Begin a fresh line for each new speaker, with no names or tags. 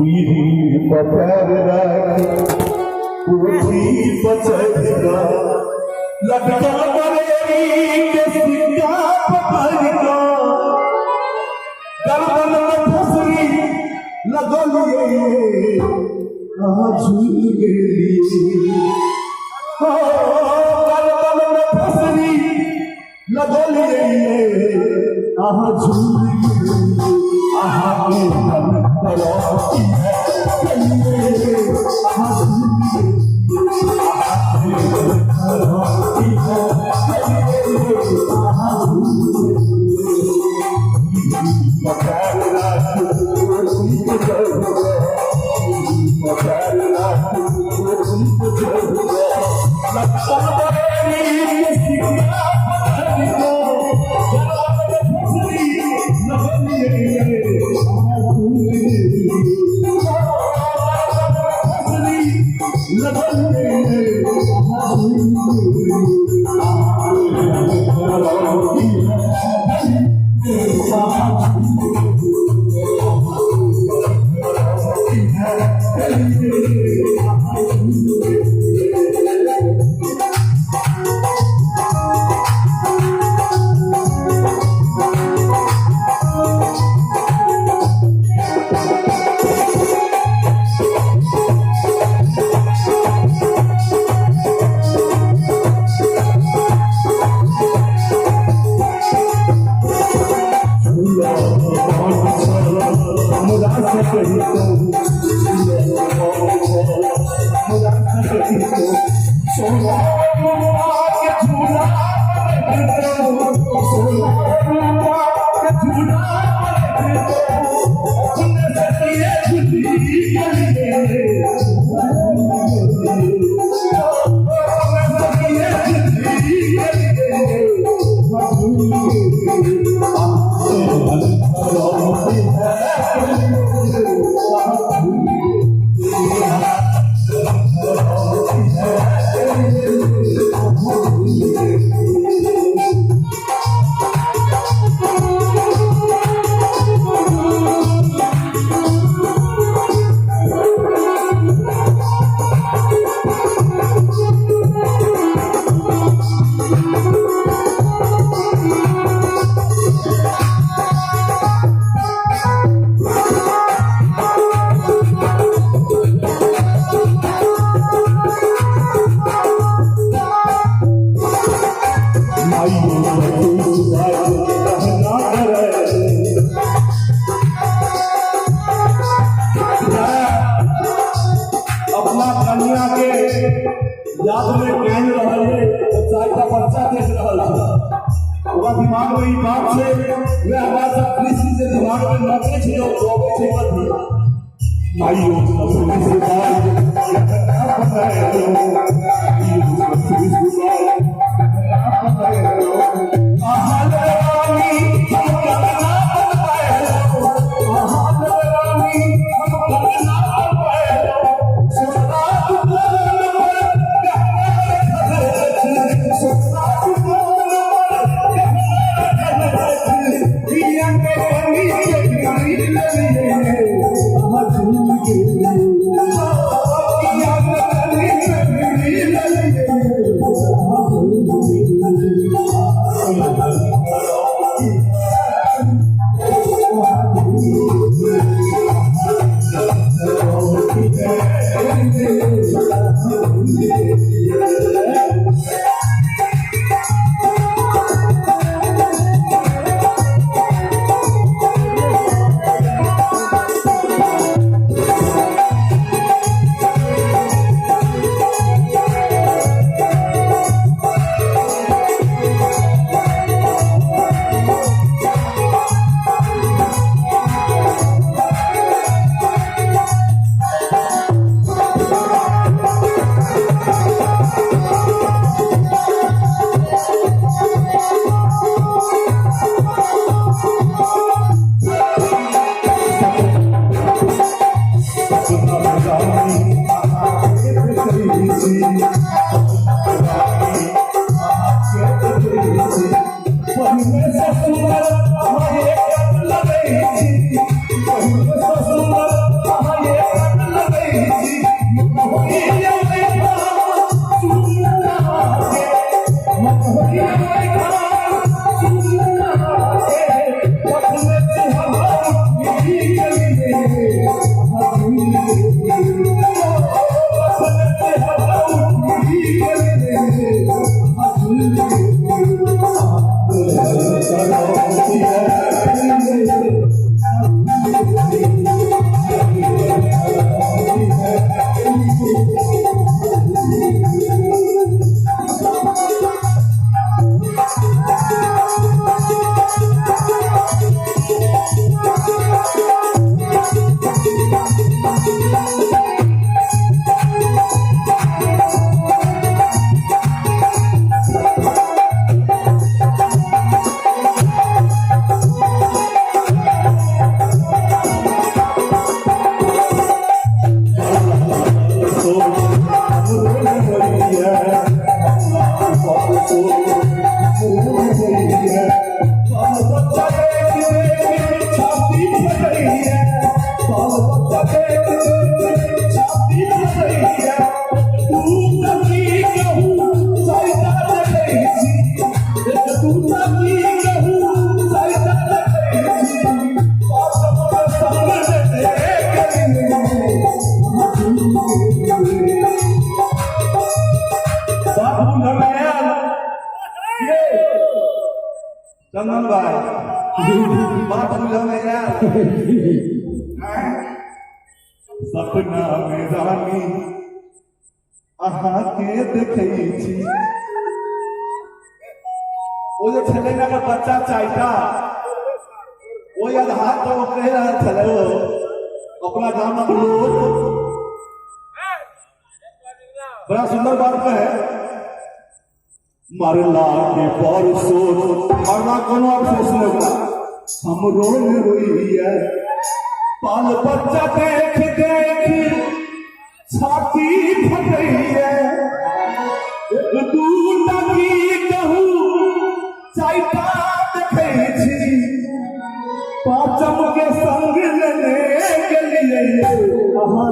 पीढ़ी पर पैर राखि कोठी पर चढ़ि कऽ लटकल बरेली के सिक्का पकड़ि कऽ गर्दन मे फसरी लगलियै अहाँ झूल गेलियै हो गर्दन मे फसरी लगलियै अहाँ झूल गेलियै अहाँके हम करती है कहिए अहाँ झूल गेलियै अहाँके करती है कहिए अहाँ झूल गेलियै पकड़ राखी पकड़ राखी अपना कन्या के याद में कान रहल है तो चारिटा बच्चा देख रहल छै। ओकरा दिमाग में ई बात छै, वएह बात सब कृष्ण के दिमाग में नचै छै और गबै छै कथी आइयो बात बुझल नहि आयल। सपना में रानी अहाँके देखै छी। ओ जे छलै ने अगर बच्चा चारिटा, ओहि आधार पर ओ कहि रहल छलै, ओ अपना गामक लोक बड़ा सुंदर बात कहे, मरला के परसो मरला कोनो अफसोस नहि ओकरा, हमरो ने रोइए, बाल बच्चा देख देख छाती फटैए, एक दूटा की कहू चारिटा देखै छी, पाँचम के संग लेने गेलियै अहाँ।